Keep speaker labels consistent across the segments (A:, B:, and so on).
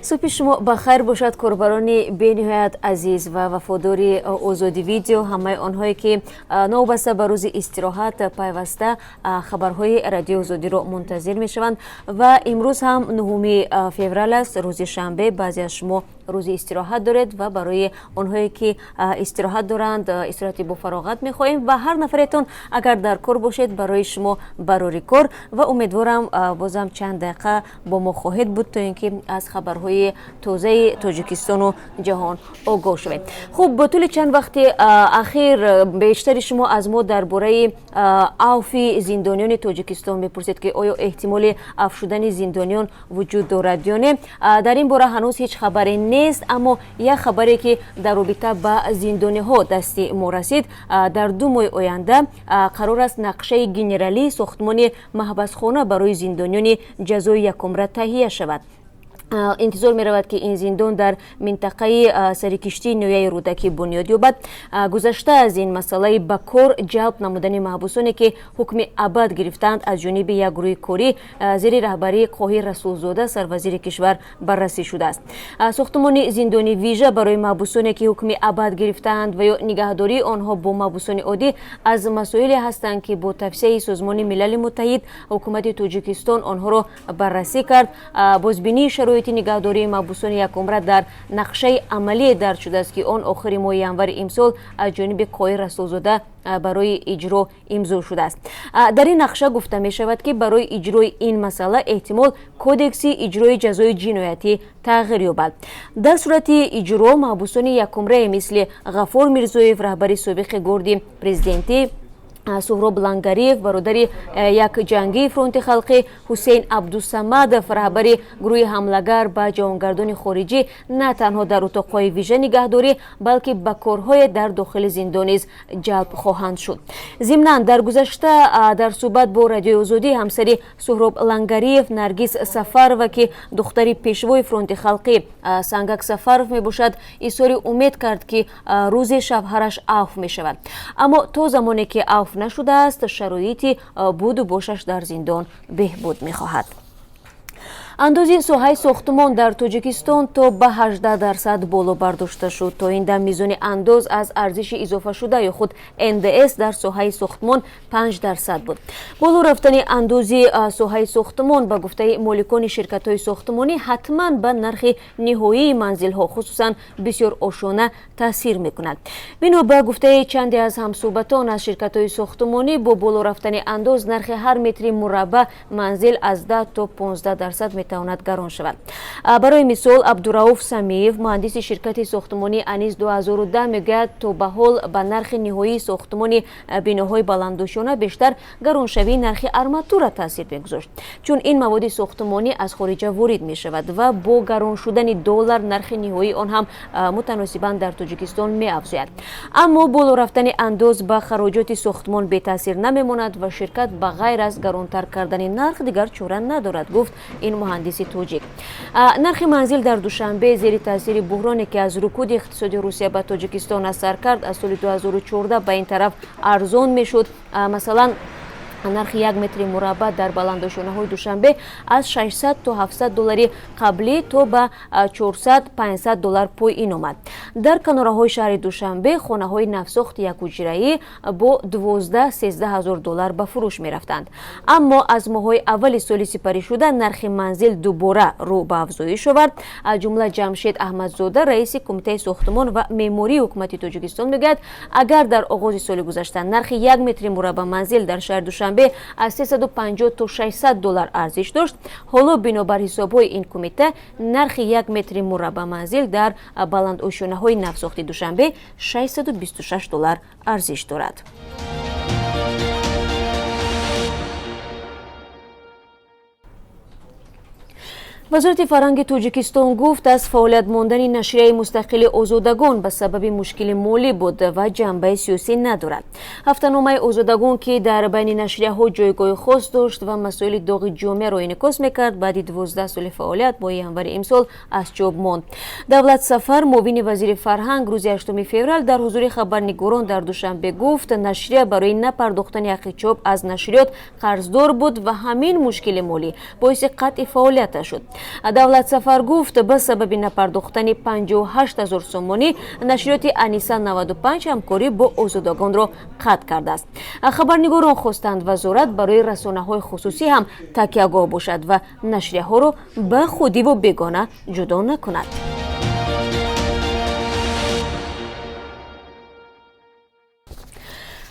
A: Субҳи шумо ба хайр бошад, корбарони бениҳоят азиз ва вафодори Озодӣ Видео, ҳамаи онҳое ки новобаста ба рӯзи истироҳат пайваста хабарҳои Радиои Озодиро мунтазир мешаванд. Ва имрӯз ҳам 9 феврал аст, рӯзи шанбе. Баъзе аз шумо рӯзи истироҳат доред ва барои онҳое ки истироҳат доранд, истироҳати бофароғат мехоҳем ва ҳар нафаретон агар дар кор бошед, барои шумо барори кор ва умедворам, бозам чанд дақиқа бо мо хоҳед буд, то ин ки аз хабарҳои тозаи Тоҷикистону ҷаҳон огоҳ шавед. Хуб, бо тӯли чанд вақти ахир бештари шумо аз мо дар бораи авфи зиндониёни Тоҷикистон мепурсед, ки оё эҳтимоли афв шудани зиндониён вуҷуд дорад ё не. Дар ин бора ҳанӯз ҳеҷ хабаре нест, аммо як хабаре ки дар робита ба зиндониҳо дасти мо расид: дар 2 моҳи оянда қарор аст нақшаи генералии сохтмони маҳбасхона барои зиндониёни ҷазои якумра таҳия шавад. Интизор меравад, ки ин зиндон дар минтақаи сарикиштии ноҳияи Рӯдакӣ бунёд ёбад. Гузашта аз ин, масъалаи ба кор ҷалб намудани маҳбусоне, ки ҳукми абад гирифтаанд, аз ҷониби як гурӯҳи корӣ зери раҳбарии Қоҳир Расулзода, сарвазири кишвар, баррасӣ шудааст. Сохтмони зиндони вижа барои маҳбусоне, ки ҳукми абад гирифтаанд, ва ё нигаҳдории онҳо бо маҳбусони оддӣ аз масоиле ҳастанд, ки бо тавсияи Созмони Милали Муттаҳид ҳукумати Тоҷикистон онҳоро баррасӣ кард. Бозбинии шароити нигаҳдории маҳбусони якумра дар нақшаи амалие дарҷ шудааст, ки он охири моҳи январи имсол аз ҷониби Қоҳир Расулзода барои иҷро имзо шудааст. Дар ин нақша гуфта мешавад, ки барои иҷрои ин масъала эҳтимол Кодекси иҷрои ҷазои ҷиноятӣ тағйир ёбад. Дар сурати иҷро маҳбусони якумрае мисли Ғафур Мирзоев, раҳбари собиқи Гвардияи президентӣ, Суҳроб Лангариев, бародари як ҷангии Фронти халқӣ, Ҳусейн Абдусамадов, раҳбари гурӯҳи ҳамлагар ба ҷавонгардони хориҷӣ, на танҳо дар утоқҳои вижа нигаҳдорӣ, балки ба корҳое дар дохили зиндон низ ҷалб хоҳанд шуд. Зимнан, дар гузашта дар суҳбат бо Радиои Озодӣ ҳамсари Суҳроб Лангариев, Наргиз Сафарова, ки духтари пешвои Фронти халқӣ Сангак Сафаров мебошад, изҳори умед кард, ки рӯзе шавҳараш афв мешавад, аммо то замоне ки афв нашудааст, шароити буду бошаш дар зиндон беҳбуд мехоҳад. Андози соҳаи сохтмон дар Тоҷикистон то ба 18% боло бардошта шуд. То ин дам мизони андоз аз арзиши изофашуда ё худ НДС дар соҳаи сохтмон 5% буд. Боло рафтани андози соҳаи сохтмон, ба гуфтаи моликони ширкатҳои сохтмонӣ, ҳатман ба нархи ниҳоии манзилҳо, хусусан бисёр ошёна, таъсир мекунад. Бино ба гуфтаи чанде аз ҳамсӯҳбатон аз ширкатҳои сохтмонӣ, бо боло рафтани андоз нархи ҳар метри мураббаъ манзил аз 10 то 15% метавонад гарон шавад. Барои мисол, Абдурауф Самиев, муҳандиси ширкати сохтмонии Анис 2010, мегӯяд, то ба ҳол ба нархи ниҳоии сохтмони биноҳои баландошёна бештар гароншавии нархи арматура таъсир мегузошт, чун ин маводи сохтмонӣ аз хориҷа ворид мешавад ва бо гарон шудани доллар нархи ниҳоии он ҳам мутаносибан дар Тоҷикистон меафзояд. Аммо боло рафтани андоз ба хароҷоти сохтмон бетаъсир намемонад ва ширкат ба ғайр аз гаронтар кардани нарх дигар чора надорад, гуфт ин муҳандиси тоҷик. Нархи манзил дар Душанбе зери таъсири буҳроне, ки аз рукуди иқтисоди Русия ба Тоҷикистон асар кард, аз соли 2014 ба ин тараф арзон мешуд. Масалан, нархи як метри мураббаъ дар баландошёнаҳои Душанбе аз 600 то 700 доллари қаблӣ то ба 400-500 доллар поин омад. Дар канораҳои шаҳри Душанбе хонаҳои навсохти якҳуҷраӣ бо 12-13 ҳазор доллар ба фурӯш мерафтанд. Аммо аз моҳҳои аввали соли сипаришуда нархи манзил дубора рӯ ба афзоиш овард. Аз ҷумла Ҷамшед Аҳмадзода, раиси Кумитаи сохтмон ва меъмории ҳукумати Тоҷикистон, мегӯяд, агар дар оғози соли гузашта нархи як метри мураббаъ манзил дар шаҳри Душанбе аз 350 то 600 доллар арзиш дошт, ҳоло бинобар ҳисобҳои ин кумита нархи як метри мураббаъ манзил дар баландошёнаҳои навсохти Душанбе 626 доллар арзиш дорад. Вазорати фарҳанги Тоҷикистон гуфт, аз фаъолият мондани нашрияи мустақили Озодагон ба сабаби мушкили молӣ буд ва ҷанбаи сиёсӣ надорад. Ҳафтаномаи Озодагон, ки дар байни нашрияҳо ҷойгоҳи хос дошт ва масоили доғи ҷомеаро инъикос мекард, баъди 12 соли фаъолият моҳи январи имсол аз чоп монд. Давлат Сафар, муовини вазири фарҳанг, рӯзи 8 феврал дар ҳузури хабарнигорон дар Душанбе гуфт, нашрия барои напардохтани ҳаққи чоп аз нашриёт қарздор буд ва ҳамин мушкили молӣ боиси қатъи фаъолияташ шуд. Давлатсафар гуфт, ба сабаби напардохтани 58 ҳазор сомонӣ нашриёти Аниса 95 ҳамкорӣ бо озодагонро қатъ кардааст. Хабарнигорон хостанд, вазорат барои расонаҳои хусусӣ ҳам такягоҳ бошад ва нашрияҳоро ба худиву бегона ҷудо накунад.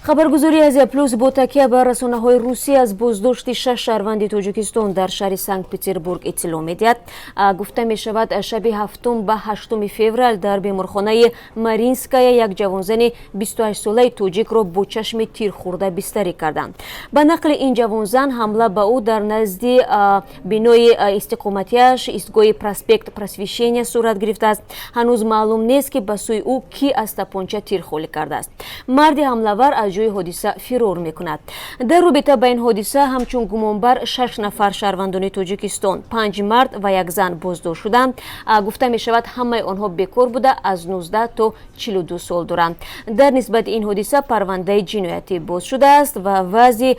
A: Хабаргузории Азия Плюс бо такя ба расонаҳои русӣ аз боздошти шаш шаҳрванди Тоҷикистон дар шаҳри Санкт Петербург иттилоъ медиҳад. Гуфта мешавад, шаби 7 ба 8 феврал дар беморхонаи Маринская як ҷавонзани 28-солаи тоҷикро бо чашми тир хӯрда бистарӣ карданд. Ба нақли ин ҷавонзан, ҳамла ба ӯ дар назди бинои истиқоматиаш, истгоҳи проспект Просвещения, сурат гирифтааст. Ҳанӯз маълум нест, ки ба сӯи ӯ кӣ аз тапонча тир холӣ кардааст. Марди ҳамлавар аз ҷои ҳодиса фирор мекунад. Дар робита ба ин ҳодиса ҳамчун гумонбар шаш нафар шаҳрвандони Тоҷикистон, панҷ мард ва як зан, боздошт шуданд. Гуфта мешавад, ҳамаи онҳо бекор буда, аз 19 то 42 сол доранд. Дар нисбати ин ҳодиса парвандаи ҷиноятӣ боз шудааст ва вазъи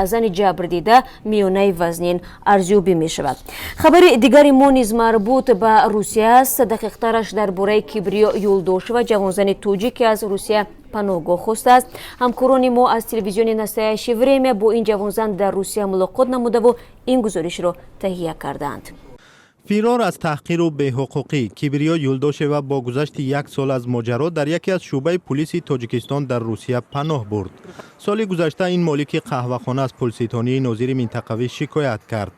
A: зани ҷабрдида миёнаи вазнин арзёбӣ мешавад. Хабари дигари мо низ марбут ба Русия аст. Дақиқтараш дар бораи Кибриё Юлдошева, ҷавонзани тоҷик, ки аз Русия паноҳгоҳ хостааст. Ҳамкорони мо аз телевизиони Настоящее время бо ин ҷавонзан дар Русия мулоқот намудаву ин гузоришро таҳия кардаанд.
B: Фирор аз таҳқиру беҳуқуқӣ. Кибриё Юлдошева бо гузашти як сол аз моҷаро дар яке аз шӯъбаи пулиси Тоҷикистон дар Русия паноҳ бурд. Соли гузашта ин молики қаҳвахона аз пулситонии нозири минтақавӣ шикоят кард.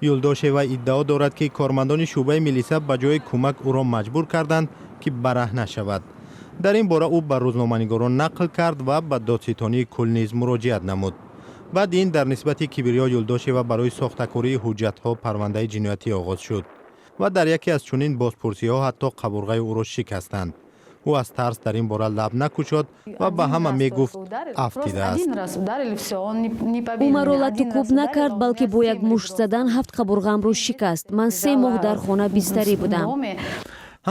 B: Юлдошева иддао дорад, ки кормандони шӯъбаи милиса ба ҷои кӯмак ӯро маҷбур карданд, ки бараҳна шавад. Дар ин бора ӯ ба рӯзноманигорон нақл кард ва ба додситонии кул низ муроҷиат намуд. Баъди ин дар нисбати Кибриё Юлдошева барои сохтакории ҳуҷҷатҳо парвандаи ҷиноятӣ оғоз шуд ва дар яке аз чунин бозпурсиҳо ҳатто қабурғаи ӯро шикастанд. Ӯ аз тарс дар ин бора лаб накушод ва ба ҳама мегуфт, афтидааст.
A: Ӯ маро латту кӯб накард, балки бо як мушт задан ҳафт қабурғаамро шикаст. Ман 3 моҳ дар хона бистарӣ будам.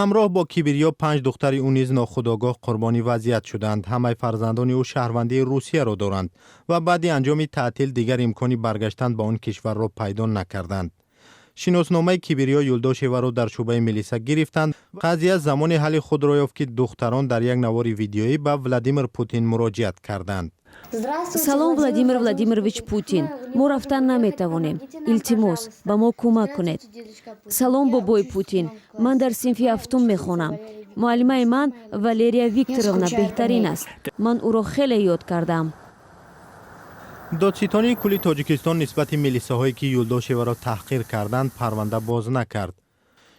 B: Ҳамроҳ бо Кибирё панҷ духтари ӯ низ нохудогоҳ қурбони вазъият шуданд. Ҳамаи фарзандони ӯ шаҳрвандии Русияро доранд ва баъди анҷоми таътил дигар имкони баргаштан ба он кишварро пайдо накарданд. Шиносномаи Кибирё Юлдошеваро дар шӯъбаи милиса гирифтанд. Қазия замоне ҳалли худро ёфт, ки духтарон дар як навори видеоӣ ба Владимир Путин муроҷиат карданд.
A: Салом, Владимир Владимирович Путин, мо рафтан наметавонем, илтимос, ба мо кӯмак кунед. Салом, бобои Путин, ман дар синфи ҳафтум мехонам. Муаллимаи ман Валерия Викторовна беҳтарин аст. Ман ӯро хеле ёд кардам.
B: Додситонии кулли Тоҷикистон нисбати милисаҳое, ки Юлдошеваро таҳқир карданд, парванда боз накард.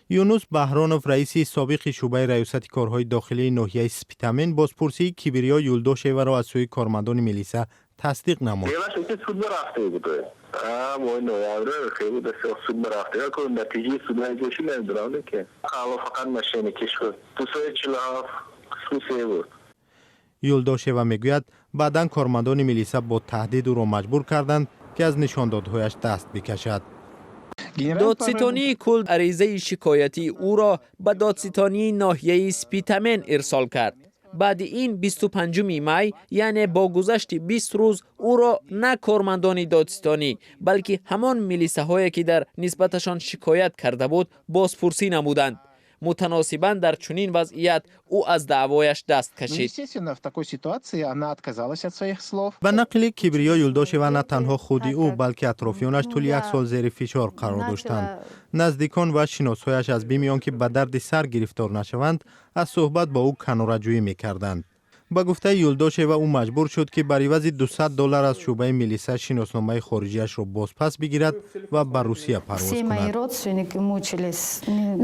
B: Юнус Баҳронов, раиси собиқи шӯъбаи раёсати корҳои дохилии ноҳияи Спитамен, бозпурсии Кибриё Юлдошеваро аз сӯи кормандони милиса тасдиқ намуд.
C: Суд рафта буд, моҳи ноябр хеле суд рафта, натиҷаи судаш намедонам, ки фақат мошенникӣ шуд, 247 қисми се буд.
B: Юлдошева мегӯяд, баъдан кормандони милиса бо таҳдид ӯро маҷбур карданд, ки аз нишондодҳояш даст бикашад.
D: Додситонии кул аризаи шикоятии ӯро ба додситонии ноҳияи Спитамен ирсол кард. Баъди ин 25 май, яъне бо гузашти 20 рӯз, ӯро на кормандони додситонӣ, балки ҳамон милисаҳое, ки дар нисбаташон шикоят карда буд, бозпурсӣ намуданд. Мутаносибан дар чунин вазъият ӯ аз даъвояш даст кашид.
B: Ба нақли Кибриё Юлдошева, на танҳо худи ӯ, балки атрофиёнаш тӯли як сол зери фишор қарор доштанд. Наздикон ва шиносҳояш аз бими он ки ба дарди сар гирифтор нашаванд, аз суҳбат бо ӯ канораҷӯӣ мекарданд. Ба гуфтаи Юлдошева, ӯ маҷбур шуд, ки бар ивази 200 доллар аз шӯъбаи милиса шиносномаи хориҷиашро бозпас бигирад ва ба Русия парвоз кунад.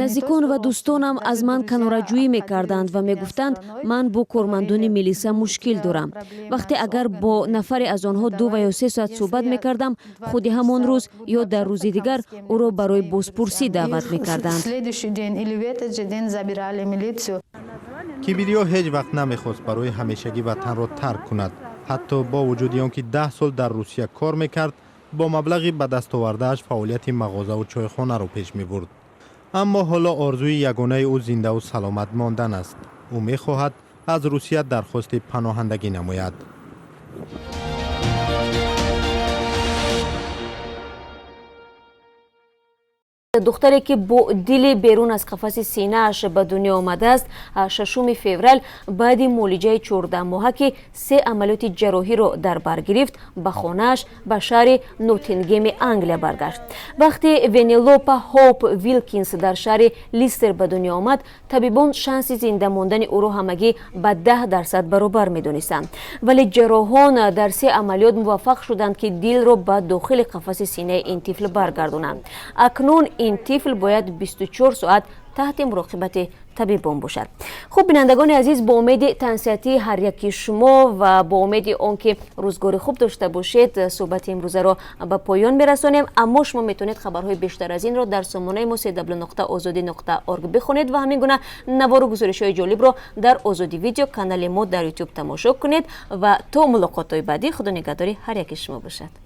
A: Наздикон ва дӯстонам аз ман канораҷӯӣ мекарданд ва мегуфтанд, ман бо кормандони милиса мушкил дорам. Вақте агар бо нафаре аз онҳо 2 ва ё 3 соат суҳбат мекардам, худи ҳамон рӯз ё дар рӯзи дигар ӯро барои бозпурсӣ даъват мекарданд.
B: Кибириё ҳеҷ вақт намехост барои ҳамешагӣ ватанро тарк кунад. Ҳатто бо вуҷуди он ки 10 сол дар Русия кор мекард, бо маблағи ба дастовардааш фаъолияти мағозаву чойхонаро пеш мебурд. Аммо ҳоло орзуи ягонаи ӯ зиндаву саломат мондан аст. Ӯ мехоҳад аз Русия дархости паноҳандагӣ намояд.
A: Духтаре, ки бо дили берун аз қафаси синааш ба дунё омадааст, 6 феврал баъди муолиҷаи 14-моҳа, ки се амалиёти ҷарроҳиро дар бар гирифт, ба хонааш ба шаҳри Нотингеми Англия баргашт. Вақте Венелопа Хоуп Вилкинс дар шаҳри Листер ба дунё омад, табибон шанси зинда мондани ӯро ҳамагӣ ба 10% баробар медонистанд, вале ҷарроҳон дар се амалиёт муваффақ шуданд, ки дилро ба дохили қафаси синаи ин тифл баргардонанд. Акнун ин тифл бояд 24 соат таҳти муроқибати табибон бошад. Хуб, бинандагони азиз, бо умеди тансиҳатии ҳар яки шумо ва бо умеди он ки рӯзгори хуб дошта бошед, суҳбати имрӯзаро ба поён мерасонем. Аммо шумо метавонед хабарҳои бештар аз инро дар сомонаи мо cw.ozodi.org бихонед ва ҳамин гуна навору гузоришҳои ҷолибро дар Озодӣ Видео, канали мо дар Ютуб, тамошо кунед. Ва то мулоқотҳои баъдӣ, Худо нигаҳдори ҳар яки шумо бошад.